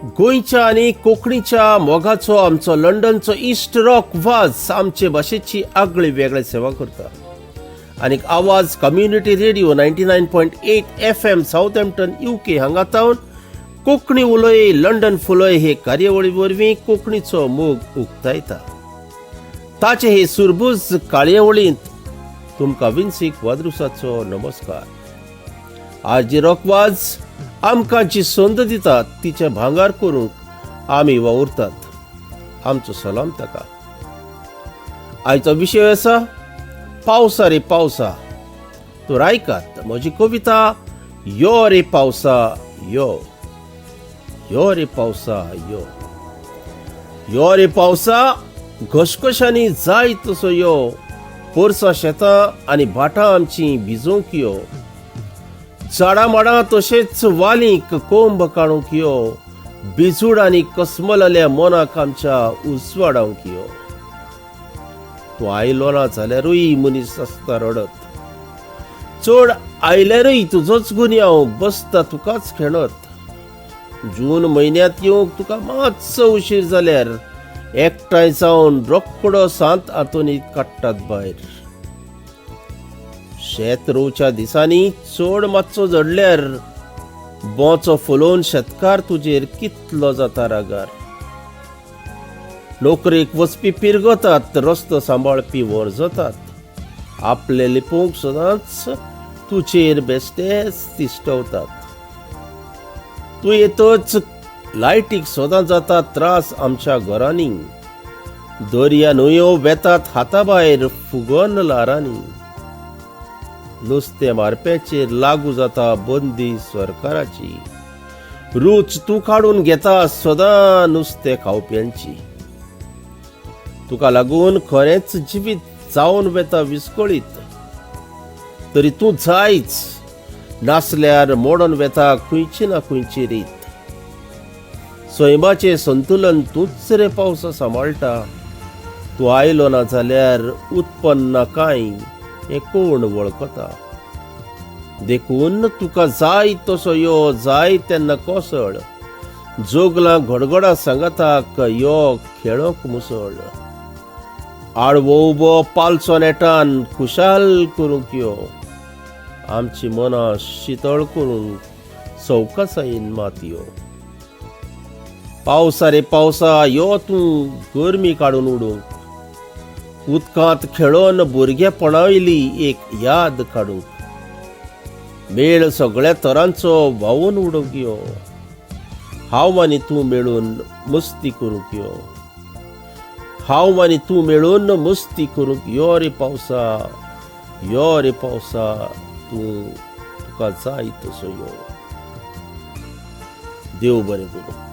गोंयच्या आनी कोंकणीच्या मोगाचो आमचो लंडनचो इश्ट रॉक वाज आमचे भाशेची आगळी वेगळी सेवा करता आनी आवाज community radio 99.8 FM Southampton UK हांगा तावन कोंकणी उलय लंडन फुलय हे कार्यावळी वरवीं कोंकणीचो मोग उक्तायता. ताचे हे सुरबूज कार्यावळींत तुमकां विन्सी क्वाद्रुसाचो नमस्कार. आज जी रॉकवाज आमकां जी संद दिता तिचें भांगार करूंक आमी वावुरतात. आमचो सलाम ताका. आयचो विशय आसा पावसा रे पावसा. तर आयकात म्हजी कविता यो रे पावसा यो, यो रे पावसा यो, यो रे पावसा घसघशांनी जाय तसो यो, पोरसां शेतां आनी भाटां आमची भिजोवंक यो, झाडां माडां तशेंच वालींक कोंब काडूंक यो, बिजूड आनी कसमलल्या मनाक आमच्या उजवाडावंक यो. तूं आयलो ना जाल्यारूय मनीस आसता रडत, चड आयल्यारूय तुजोच गुन्यांव बसता तुकाच खेणत. जून म्हयन्यांत येवंक तुका मातसो उशीर जाल्यार एकठांय जावन रोकडो सांत आंतोनीक काडटात भायर. शेत रोवच्या दिसांनी चड मातसो झडल्यार बोचो फुलोवन शेतकार तुजेर कितलो जाता रागार. नोकरेक वचपी पिरगतात, रस्तो सांबाळपी वरजतात, आपले लिपोवंक सदांच तुजेर बेश्टेच तिश्टवतात. तूं येतच लायटीक सदां जाता त्रास आमच्या घरांनी, दर्या न्हंयो वेतात हाता भायर फुगोन ल्हारांनी. नुस्तें मारप्याचेर लागू जाता बंदी सरकाराची, रूच तूं काडून घेता सदां नुस्तें खावप्यांची. तुका लागून खरेंच जिवीत जावन वेता विस्कळीत, तरी तूं जायच नासल्यार मोडून वेता खंयची ना खंयची रीत. सैमाचें संतुलन तूंच रे पावसा सांबाळटा, तूं आयलो ना जाल्यार उत्पन्न कांय हें कोण वळखता. देखून तुका जाय तसो यो, जाय तेन्ना कोसळ, जोगलां घडघडा सांगाताक यो खेळोंक मुसळ. आडवो उबो पालचो नेटान खुशाल करूंक यो, आमची मनां शितळ करूंक सवकासायेन मात यो. पावसा रे पावसा यो तूं गरमी काडून उडोवंक, उदकांत खेळोन भुरगेपणावयली एक याद काडूंक, मेळ सगळ्या तरांचो व्हांवून उडोवंक यो, हांव आनी तूं मेळून मस्ती करूंक यो, हांव आनी तूं मेळून मस्ती करूंक यो रे पावसा, यो रे पावसा, तूं तुका जाय तसो यो. देव बरें करूं.